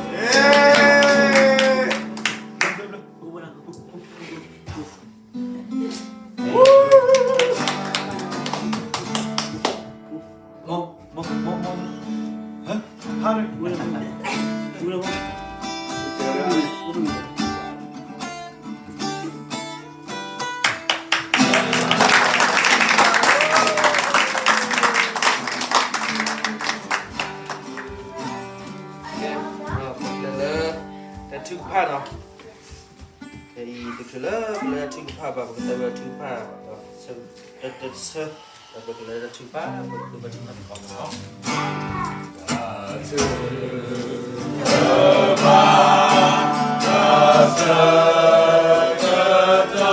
မ့ၢ် မ့ၢ် မ့ၢ် ဟါ ဟါ မ့ၢ် မ့ၢ် မ့ၢ် လၢ တၢ်ထုကဖၣ်နီၤ အံၤ တချုးလၢပလဲၤတၢ်ထုကဖၣ်ဘၣ် ပကတဲဝဲတၢ်ထုကဖၣ် တၢ်ဆၢ ဒီးပကလဲၤတၢ်ထုကဖၣ် ပကတဲဝဲတၢ်ထုကဖၣ်တခီနီၤ တၢ်ထုကဖၣ် တၢ်ဆၢ တၢ်ဆၢ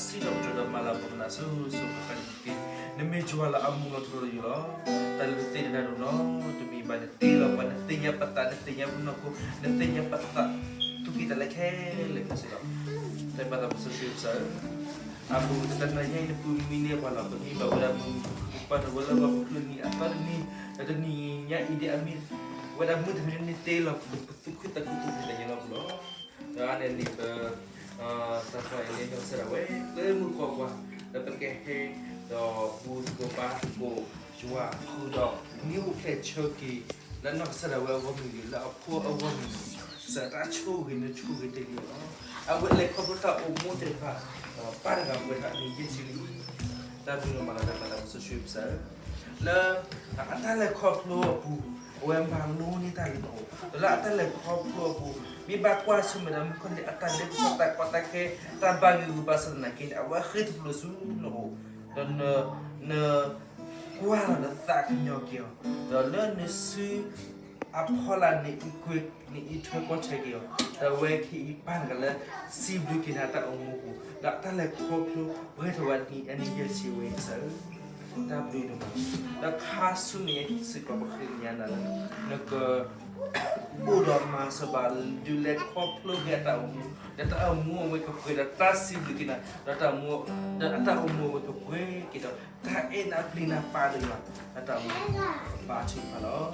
စံးထီၣ်ပတြၢၤဒီးမၤလၤကပီၤနၤဆူ စိၤဃၣ်ဃၣ်န့ၣ်တက့ၢ်. နမ့ၢ်ယွၤလၢအမူလီၤထူလီၤယိာ်လီၤ. တၢ်လၢနသ့တနၤဒိၣ်နီတမံၤဘၣ်, နတ့လီၤပှၤ, နသ့ၣ်ညါပသး, နသ့ၣ်ညါပနီၢ်ခိ, နသ့ၣ်ညါပသး, သူၣ်ကံၢ်သးလဲခဲလၢာ်ခဲဆ့လီၤ. တၢ်ဘၣ်သးပစီဆှံပစၢၤဧၢ, အဘူးကတၢၢ်တနၤညါအံၤ နပုၢ်မံန့ၢ်ပှၤလီၤ. ပမ့ၢ်ဘၣ်ဝဲဒၣ်မုၢ်, ပှၤတဝဲလၢပှၤကဖျၢၣ်နံၤအသီတနံၤ, ဒီးတနံၤညါအံၤဒ်အမ့ၢ်ဝဲဒၣ်မုၢ်တနံၤန့ၣ် နတ့လီၤပသူၣ်ခုသးခု သူၣ်ကံၢ်သးလဲလီၤပူၤလီၤ. ဒီးအါန့ၢ်န့ၣ် ပ သးပှၢ်အံၤလၢနီၢ်ကစၢ်ဒၣ်ဝဲ သၢမုၢ်ဃီပှၤ လၢပကဟဲ ဒီးဘူၣ်သကိးဘါသကိးယွၤဃုာ်ဒီး မ့ၢ်အိၣ်ဖျဲၣ်ဆၢက့ၤ လၢနီၢ်ကစၢ်ဒၣ်ဝဲအဂီၢ်မ့ၢ်ဂ့ၤ, လၢအဖိအဂီၢ်မ့ၢ်ဂ့ၤ, ကစၢ်တၢ်ဆိၣ်ဂ့ၤန့ၣ်ဆိၣ်ဂ့ၤတ့ၢ်လံလီၤ. အဝဲလဲၤခီဖျိတၢ်အိၣ်မူသ့ၣ်တဖၣ် ဒီးပၢ်တဂၤပှဲၤထီၣ်အနံၣ်ယဲၢ်ဆံလံ. တၢ်ဘျုးလီၤမၤလၤတၢ်မၤလၤကပီၤစီဆှံပစၢၤဧၢ, လၢအတၢ်လဲၤခီဖျိအပူၤ အဝဲမၤလိန့ၢ်တၢ်လၢနအိၣ်, ဒီးလၢအတၢ်လဲၤခီဖျိအပူၤ မ့ၢ်ဘၣ်ကွၢ်ဆၢၣ်မဲာ်ဒီးမုၣ်ကီၢ်န့ၣ် အတၢ်ဒဲးဘး တၢ်ကီတၢ်ခဲ တၢ်ဘၣ်ဂံၢ်ဂူာ်ဘၣ်ဆၣ်သနာ်က့န့ၣ် အဝဲဃ့ၢ်သဘျိးဆူနအိၣ်, ဒီးန နကွၢ်လီၤဒီးသးကညီၤက့ၤအီၤ, ဒီးလၢနစုအဖီလာ်န့ၣ် အံးကွံာ် နအံးထွဲကွၢ်ထွဲက့ၤအီၤ, ဒီးအဝဲကဟ့ၣ်အံၤပၢ်တဂၤလၢ စံးဘျုးက့ၤနၤတၢ်အိၣ်မူအပူၤ ဒီးတၢ်လဲၤခီဖျိပှဲၤထီၣ်ဝဲဒၣ်အနံၣ်ယဲၢ်ဆံဝဲကစၢ်ဧၢ, တၢ်ဘျုးဒိၣ်မး, ဒီးခါဆူမဲာ်ညါစ့ၢ်ကီး ပဃ့ကညးနၤလၢ နက အိၣ်ဒီးမၤစၢၤဘၣ် ဒုးလဲၤခီဖျိက့ၤအတၢ်အိၣ်မူ, ဒီးတၢ်အိၣ်မူအဝဲကပှဲၤဒီးတၢ်စံးဘျုးက့ၤနၤ, ဒီးတၢ်အိၣ်မူ, ဒီးအတၢ်အိၣ်မူအဝဲကပှဲၤက့ၤဒီး တၢ်အဲၣ်နၤပျံၤနၤပာ်ဒိၣ်ယွၤ, ဒီးတၢ်အိၣ်မူဘၣ်ထုကဖၣ်လီၤ. ဒီ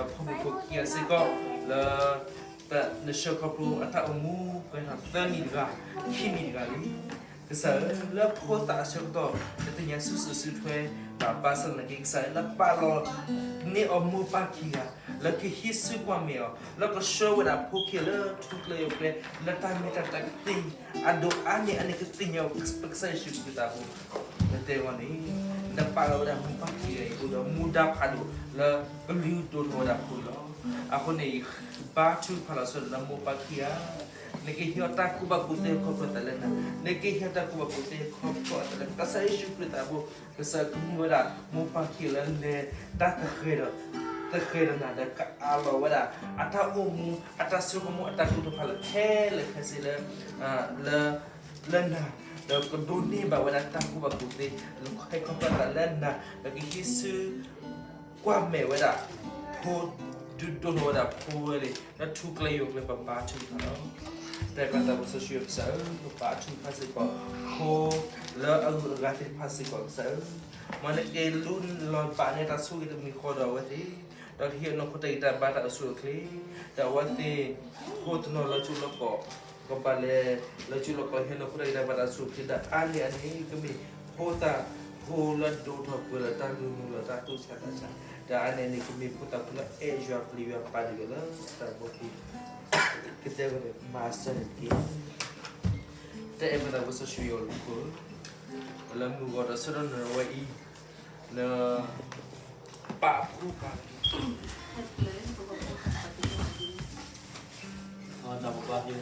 းဖိမုၣ်ဖိခံဂၤစ့ၢ်ကီး လၢ နဆှၢခီဖျိအတၢ်အိၣ်မူ ပှဲၤထီၣ်သၢနံၣ်တဂၤ, ခံနံၣ်တဂၤလံ. ကစၢ်ဧၢ, လၢဖိသၣ်အဆၢကတီၢ် တသ့ၣ်ညါစုစၢၤစုထွဲဘၣ် ဘၣ်ဆၣ်သနာ်က့ ကစၢ်ဧၢ, လၢပာ်လီၤန့ၢ်အီၤမိၢ်ပၢ်ခံဂၤ လၢကဟံးစုကွၢ်မဲာ်အီၤ, လၢကဆှၢဝဲဒၣ်ဖိခံဂၤလၢထူကျဲယိာ်ကျဲ လၢတၢ်မ့ၢ်တၢ်တီကသ့ၣ်ညါ အဒိၣ်အါန့ၢ်အါန့ၣ် ကသ့ၣ်ညါပကစၢ်ယ့ၣ်ၡူးခရံာ်သးအဃိ နတဲအဂီၢ်န့ၣ် နပာ်လီၤဝဲဒၣ်မိၢ်ပၢ်ခံဂၤအံၤ အိၣ်ဒီးမူဒါဖးဒိၣ်လၢကလုၢ်ဒိၣ်ထီၣ်ဝဲဒၣ်ဖိလီၤ. အဃိန့ၣ် ဘါထုကဖၣ်လီၤဆီဒၣ်တၢ် မိၢ်ပၢ်ခံဂၤ, နကဟ့ၣ်အီၤတၢ်ကူၣ်ဘၣ်ကူၣ်သ့ခီဖျိအသးလၢနၤ, နကဟ့ၣ်အီၤတၢ်ကူၣ်ဘၣ်ကူၣ်သ့ခီဖျိအသးလၢကစၢ်ယ့ၣ်ၡူးခရံာ်သးအဃိ, ကစၢ်ကမ့ၢ်ဝဲဒၣ်မိၢ်ပၢ်ခံဂၤလၢလဲၤတၢ်သဃဲၤဒီး သဃဲၤဒီးနၤ ဒီးကအးလီၤဝဲဒၣ် အတၢ်အိၣ်မူ အတၢ်စိကမီၤ အတၢ်ကူၣ်တဖၣ်လၢခဲလၢာ်ခဲဆ့လၢ လၢ လၢနၤ, ဒီးကဒိးန့ၢ်ဘၣ်ဝဲဒၣ်တၢ်ကူၣ်ဘၣ်ကူၣ်သ့ လၢခီဖျိအသးလၢနၤ, ဒီးကဟံးစု ကွၢ်မဲာ်ဝဲဒၣ် ဖိ ဒုးဒိၣ်ထီၣ်ဝဲဒၣ်ဖိဝဲန့ၣ် လၢထူကျဲယိာ်ကျဲ ပဘါထုကဖၣ်လီၤ. တၢ်အဲၣ်ပၢ်သးစီဆှံကစၢ်ဧၢ, ပဘါထုကဖၣ်စ့ၢ်ကီး ဖိလၢအဂုၤအဂၤသ့ၣ်တဖၣ်စ့ၢ်ကီးကစၢ်ဧၢ, မ်နကလူလီၤဘၣ်န့ၢ်တၢ်ဆိၣ်ဂ့ၤတမံၤဃီဒီးအဝဲသ့ၣ်, ဒီးကဟ့ၣ်အနီၢ်ခိတၢ်ဂံၢ်တၢ်ဘါတၢ်အိၣ်ဆူၣ်အိၣ်ချ့, ဒီးအဝဲသ့ၣ် ဖိတနီၤလၢကၠိလီၢ်ကီၢ် ကဘၣ်လဲၤလၢကၠိလီၢ်ကီၢ် ဟ့ၣ်နီၢ်ခိတၢ်ဂံၢ်တၢ်ဘါတၢ်အိၣ်ဆူၣ်အိၣ်ချ့ ဒီးအါန့ၢ်အန့ၣ် ကမ့ၢ်ဖိသၣ်ဖိလၢဒိၣ်ထီၣ်ပှဲၤလီၤတၢ်လူၢ်မူလီၤတၢ်သူၣ်ဆးသးဆး, ဒီးအါန့ၢ်န့ၣ် ကမ့ၢ်ဖိသၣ်ဖိလၢအဲၣ်ယွၤပျံၤယွၤပာ်ဒိၣ်ယွၤလၢတၢ်အိၣ်ဖှိၣ် ကတဲဝဲဒၣ်မၤစၢၤန့ၣ်တက့ၢ်. တၢ်အဲၣ်ပၢ်သးစီဆှံယွၤလၢခိၣ်, လၢမုၢ်ဂီၤဒီးဆၢကတီၢ်နၢၤဝဲအံၤ, န ပာ်ဖှိၣ်ပာ် တၢ်ပဘၣ်သ့ၣ်ညါအ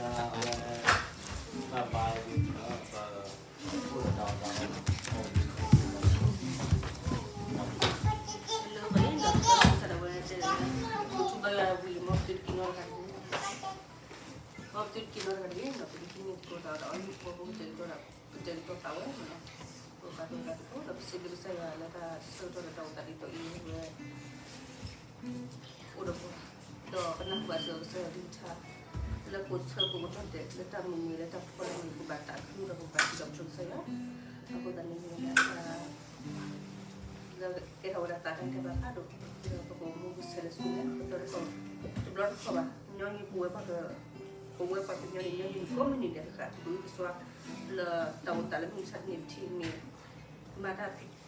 ဝဲ ဘၣ်ဘါဝံၤဒီး ပ အိၣ်ဒီးတၢ်အီၣ်တၢ်အီ လၢပန့ၣ်ဒီး ကစၢ်ဒၣ်ဝဲတဲလၢ ပထူဘၣ်ယွၤဝံၤ မ်ပတုၤတက့ၤနီတဂၤတဂ့ၤ, မ်ပတုၤတက့ၤနီတဂၤတဂ့ၤ, ပကဟံးန့ၢ်သကိးတၢ်ဒီး အီၣ်လုၢ်ဖိ ပကတဲာ်ကတီၤ ပတဲာ်ကတီၤသးဝဲန့ၣ်လီၤ. ပပာ်သူၣ်ပာ်သးသကိး ဒီးပစံးဘျုးကစၢ်ယွၤလၢတၢ်ဆၢကတီၢ်ဒီးတၢ်အိၣ်သးဒ်သိးအံၤဝဲ အိၣ်ဒီးပှၤ, ဒီးပနၢ်ဟူဘၣ်စ့ၢ်ကီးကစၢ်ယွၤကလုၢ်ကထါ လၢကိးဆၢကိးကတီၢ်ဒဲး လၢတၢ်မုာ်မုာ် လၢတၢ်ဖှီၣ်တၢ်မုာ် ပဘၣ်သးခု ဒီးပဘၣ်စံးထီၣ်ပတြၢၤကစၢ်ယွၤ, အဃိသတးန့ၣ် မ့ၢ်ဝဲဒၣ်တၢ် လၢကဲထီၣ်ဝဲဒၣ်သးတၢ်ဂံၢ်တၢ်ဘါဖးဒိၣ်, ဒီးပကအိၣ်မူကဆဲးလၢဆူမဲာ်ညါ တဘျီတခီၣ်, တဘျီတခီၣ်ဘၣ်, ညီနုၢ်ပဝဲပှၤက ပဝဲပှၤကညီန့ၣ် ညီနုၢ်ကိးမုၢ်နံၤဒဲးတဃၣ် ပကဒုးပစွါ လၢတၢ်အိၣ်သးလၢမုၢ်မဆါတနံၤပထံၣ်န့ၣ် မၤတၢ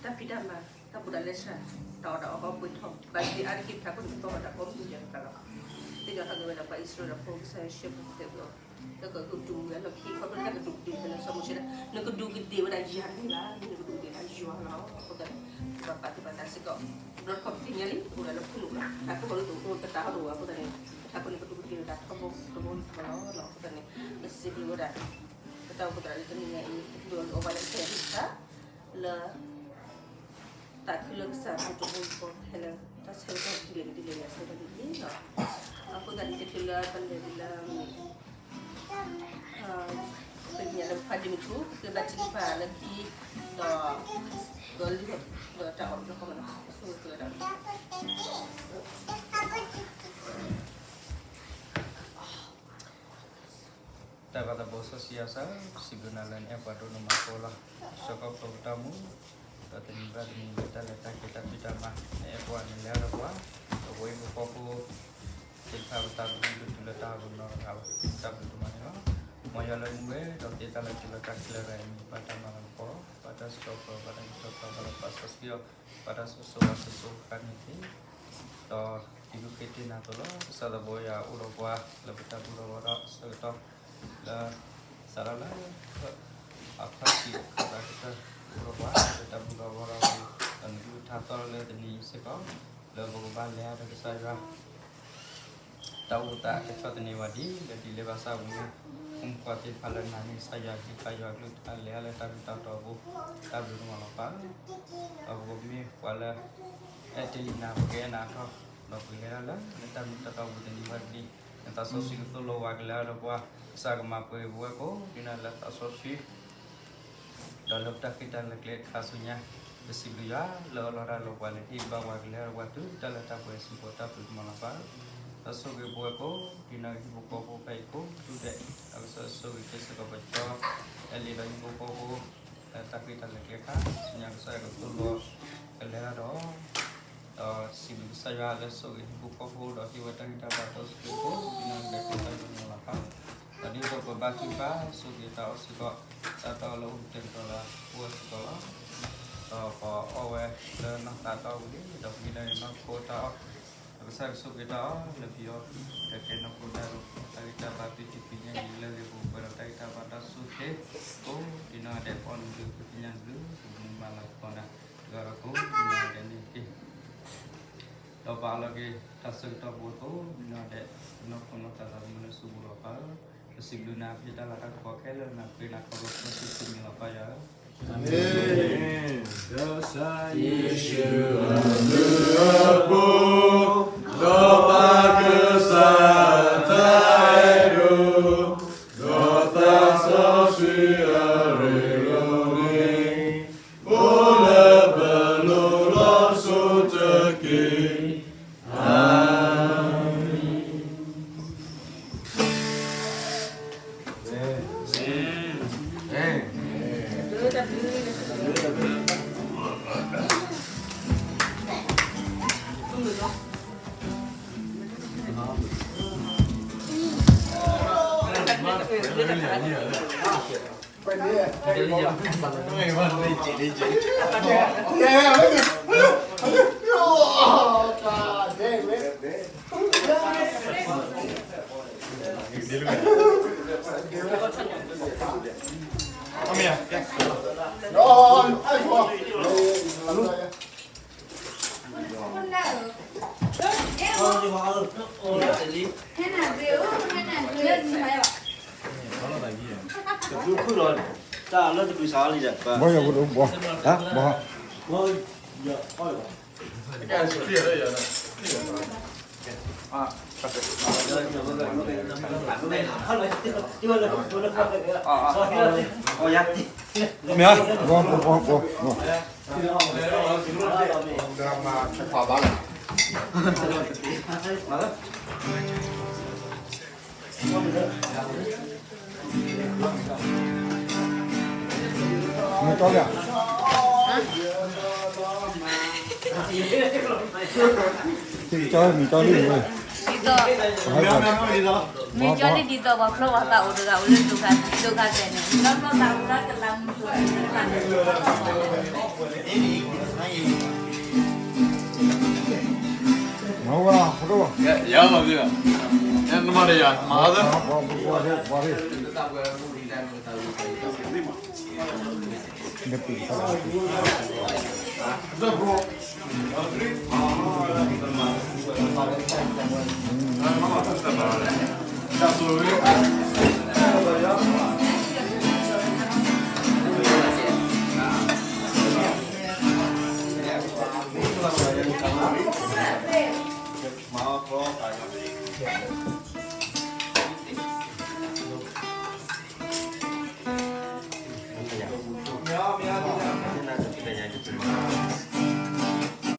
်ဖံးတၢ်မၤ တၢ်ဘူးတၢ်လဲဆှၢ တၢ်အီၣ်တၢ်အီဟီၣ်ပှဲၤထီၣ် ဘၣ်သ့ၣ်အါတက့ၢ် ပထးခိၣ်န့ၣ် ပတီၢ်ဘၣ်တၢ်ကိးမုၢ်နံၤဒဲးတဃၣ်လီၤ. သ့ၣ်ညါထီၣ်က့ၤဝဲဒၣ်ပှၤအံၣ်စရ့လးဖိ ကစၢ်ယွၤဆှၢပှၤတဲာ်ဝဲ လၢကဒူးဝဲအလီၢ်ခံ ခီဖျိလၢတၢ်ကဒူးကဒ့ၣ်ဖဲလၢစီၤမိၤၡ့ဒၣ် နကဒူးကဒ့ၣ်ဝဲဒၣ်ယၤတမ့ၢ်ဘၣ် နကဒူးကဒ့ၣ်ဝဲဒၣ်ယွၤလီၤ. အဃိသတးန့ၣ် ပဘၣ်ပာ်သူၣ်ပာ်သးစ့ၢ်ကီး တဘျီတခီၣ်ပသ့ၣ်ညါလံ ပအိၣ်ဒၣ်လၢခိၣ်နူာ်လီၤ တၢ်ကီၢ်လၢတအိၣ်တတၢ်ဟီၣ်တအိၣ် အဃိသတးန့ၣ် ပထးခိၣ်န့ၣ်ကဒူးကဒ့ၣ်ဝဲဒၣ်ထီဘိတဘိလီၤ. အဃိသတးန့ၣ် ပစံးဘျုးဝဲဒၣ် ပတၢ်အိၣ်ဖှိၣ်သရၣ်လၢတနံၤညါအံၤ ပစံးဘျုးအီၤဘၣ်လၢကစၢ်ယွၤကလုၢ်ကထါ လၢ သးခုလၢကစၢ်အပူၤတဘိယူၢ်ဃီ ဖဲလၢတၢ်ဆၢကတီၢ်ဒ်လဲၣ်ဒ်လဲၣ် အဆၢကတီၢ်ဒ်လဲၣ်လီၤ. အဃိသတးန့ၣ် တချုးလၢပလဲၤဒ်လၢ အ ပသ့ၣ်ညါလၢပဖးဒ့မုၢ်ထူ ပကဘၣ်ထံၣ်တဖၣ်လၢခံ ဒီး ဒီးလံ ဒီးတၢ်အီၣ်တဘျီဃီမးနီၤ ဆိၣ်ဂ့ၤပှၤဒီး တၢ်ဘၣ်သးဘိးစီဆှံယွၤစၢ်, စံးဘျုးနၤလၢနအဲၣ်ပှၤဒိၣ်နီၢ်မးဖိလီၤ. ဆၢကတီၢ်ပတၢ်မူ, ဒီးတနံၤဘၣ်တနံၤလၢတၢ်လဲၤတၢ်က့ၤတၢ်ဖံးတၢ်မၤ နအဲၣ်ပှၤနလဲၤဒီးပှၤ, ဒီးပဝဲဟံၣ်ဖိဃီဖိ သ့ၣ်တဖၣ်ပသးသမူဒုးတုၤလၢတၢ်ဟးဂီၤနီတဂၤဘၣ် တၢ်ဘျုးဒိၣ်မးန့ၣ်လီၤ. မ်ယွၤလၢမူဝဲ ဒီးသ့တၢ်လၢတုၤလၢတၢ်ခဲလၢာ်အံၤ မ့ၢ်ဘၣ်တၢ်မၤလၤကပီၤ, ဘၣ်တၢ်စံးထီၣ်ပတြၢၤ, ဘၣ်တၢ်ဂံၢ်ထီၣ်ပတြၢၤ, ဘၣ်တၢ်ပာ်စီဆှံအီၤ, ဘၣ်တၢ်ဆိၣ်ဂ့ၤဆိၣ်ဝါတစိၤဃၣ်န့ၣ်တက့ၢ်. ဒီးဒ်ပဃ့တ့ၢ်နၤအသိးလီၤ. ကစၢ်သးဘိယွၤအိၣ်ဒီးပှၤ လၢပတၢ်ဘူၣ်ထီၣ်ဘါထီၣ်အဆၢကတီၢ် လၢ စးထီၣ်လၢ အခီၣ်ထံးအခီၣ်သးကတၢၢ် အိၣ်ဒီးပှၤလၢတၢ်ဘူၣ်ထီၣ်ဘါထီၣ်အပူၤ, ဒီးနဒုးထါသီၣ်လၢတနံၤအံၤစ့ၢ်ကီး လၢပကဘၣ်လဲၤဒီးကစၢ်ယွၤ တၢ်အိၣ်သးကဆီၣ်သနံးဝဲဒ်လဲၣ်ဒ်လဲၣ်ဘၣ်ဆၣ် ပမ့ၢ် ဖိမုၣ်ဖိခွါသ့ၣ်တဖၣ်လၢနာ်န့ၢ်ကစၢ်ယွၤ ဟ့ၣ်ကစၢ်ယွၤကလုၢ်ကထါ လဲၤတၢ်လၢတၢ်မ့ၢ်တၢ်တီအပူၤ, တၢ်ဘျုးဒိၣ်မးလီၤပၢ်. ဒီးပကမ့ၢ်ပှၤလၢ အဲၣ်တ့ၢ်လံနၤ ပကအဲၣ်နၤအထီၣ်, ဒီးပကလဲၤတၢ်လၢတၢ်မ့ၢ်တၢ်တီအပူၤတနံၤဘၣ်တနံၤ, နသးစီဆှံကသိၣ်လိဝဲကလဲၤဒီးပှၤ, ကစၢ်ကမၤပှဲၤက့ၤပဝဲကိးဒ်နၤလၢသးစီဆှံ ဒီးလၢပတၢ်ဃ့တၢ်လဲၤကျဲအခါဆူညါ, ပစံးဘျုးယွၤလၢအလီၢ်တၢ်လီၤပှၤလၢဟ့ၣ်ဘၣ်ဝဲကလဲၤဒီးပှၤတုၤတၢ်လၢတၢ်ပှဲၤစံးပီးတၢ်ဘျုးဒိၣ်မးလီၤပၢ်. သးဆိၣ်ဂ့ၤပဝဲကိးဒ်နၤဟံၣ်ဖိဃီဖိဖဲအံၤကိးဒူၣ်ဒဲး, ဒီးကစၢ်ဆိၣ်ဂ့ၤက့ၤစ့ၢ်ကီးပကၠီ အဲၣ်လံဒီးဟံၣ်ဖိဃီဖိ လၢတၢ်ဃ့တၢ်လဲၤကျဲအခါဆူညါ ကစၢ်ယွၤကသိၣ်လိကလဲၤတၢ်ဒီး ဒီးစံးဘျုးကစၢ်ယွၤလၢဆိၣ်ဂ့ၤဟံၣ်ဖိဃီဖိ ဒီးဟ့ၣ်ဝဲတၢ်ဂံၢ်တၢ်ဘါတၢ်အိၣ်ဆူၣ်အိၣ်ချ့ကိးဒ်နၤလၢကျဲတၢ်ဘျုးဒိၣ်မးလီၤပၢ်. ဒီးဒ်သိးပဘါထုကဖၣ်ဆိၣ်ဂ့ၤတၢ်အီၣ်စ့ၢ်ကီး, တၢ်တီလၢအိၣ်ကတဲာ်ကတီၤလၢအအိၣ်ဝဲစ့ၢ်ကီးလီၤ. ဒီးပအီၣ်ဝဲလၢနီၢ်သးတၢ်အိၣ်ဝံၤလံ ဒီးပမ့ၢ်ဒၣ်န့ၣ်နီၢ်ခိတၢ်အီၣ်, ဒီးကစၢ်ကဆိၣ်ဂ့ၤတၢ်အီၣ်လၢပယီၤ, ဒီးကဲနီၢ်ခိတၢ်အီၣ်, တၢ်ဂံၢ်တၢ်ဘါ ပံတံၤပညိၣ် လၢဂ့ၤပူၤပှဲၤဒီးတၢ်ဂံၢ်တၢ်ဘါတၢ်အိၣ်ဆူၣ်အိၣ်ချ့ကိးဒ်နၤဒဲး ပအီၣ်နဘျုး ပသ့ၣ်ညါနဘျုး ပမူမၤလၤကပီၤနၤ တဂၤဒီးကိးဒ်နၤဒဲးန့ၣ်တက့ၢ်. ဒီးပအၢၣ်လီၤက့ၤတၢ်ဆၢကတီၢ်ဖိအသိး ဒ်နၤဒဲး ပနီၢ်ခိနီၢ်သးသးသမူလၢစိပူၤလီၤပၢ်, ပစံးဘျုးနၤဖဲတၢ်လၤတၢ်ကပီၤခဲလၢာ် နၤပဃ့နၤခီဖျိစီဆှံမံၤလီၤပၢ်ယွၤဧၢ. ကစၢ်ယ့ၣ်ၡူးအဘျုးအဖှိၣ်, ဒီးပၢ်ကစၢ်အတၢ်အဲၣ်ဒိး, ဒီးသးစီဆှံအရ့ဒိၣ်န့ၣ် အိၣ်လၢပလိၤလီၤစိၤတက့ၢ်. အၤမ့ၣ်. တၢ်လၢတပူၤစးလံဒီး ဘီယၤပဒိၣ်ဘီ, ဟါ, ဘီ. မ့ၢ်, ဘီ, ဘီ, ဘီ, ဘီ. မ့ၢ်ကၠီလံဧါ, ကၠီမ့ၢ်ကၠီလံဧါ, ဒ်သိး, မ့ၢ်ကၠီလံဒ်သိး ပှၤဖျီပှၤသးအိၣ်တဂၤအိၣ်လၢဒိၣ်ခါဒဲးန့ၣ် ပှၤဖျီသးအိၣ်လၢတလးမူ မၤဝဲ, ယၤလီၤသ့, နမၤဒီးယၤ, မၤသ့, နပံၤ,